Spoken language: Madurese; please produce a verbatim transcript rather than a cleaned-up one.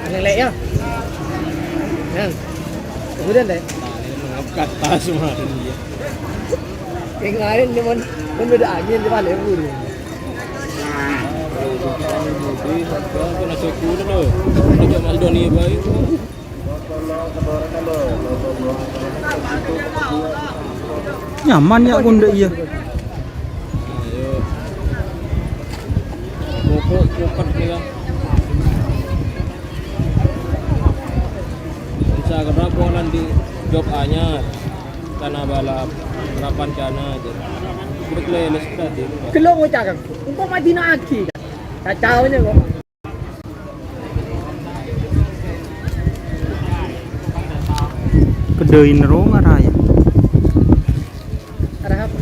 Aneh, Lè', ya. Nang. Kemudian, Lè'. Mengangkat tas kemarin dia. Yang lain dia, mon, mon beda angin, dia balik buru. Kena sukun tu. Kena Mas Doni baik. Nyaman ya konḍâk iyâ. Pokok, pokok nih, kan. Bisa kenapa nanti job anyar, cana balap, harapan cana aja. Udah keleleh tadi. Ghellu ngoca', Kang. Engko' madina'aghi. Cacau aja kok. Kedain ro ngaraya. Arah apa?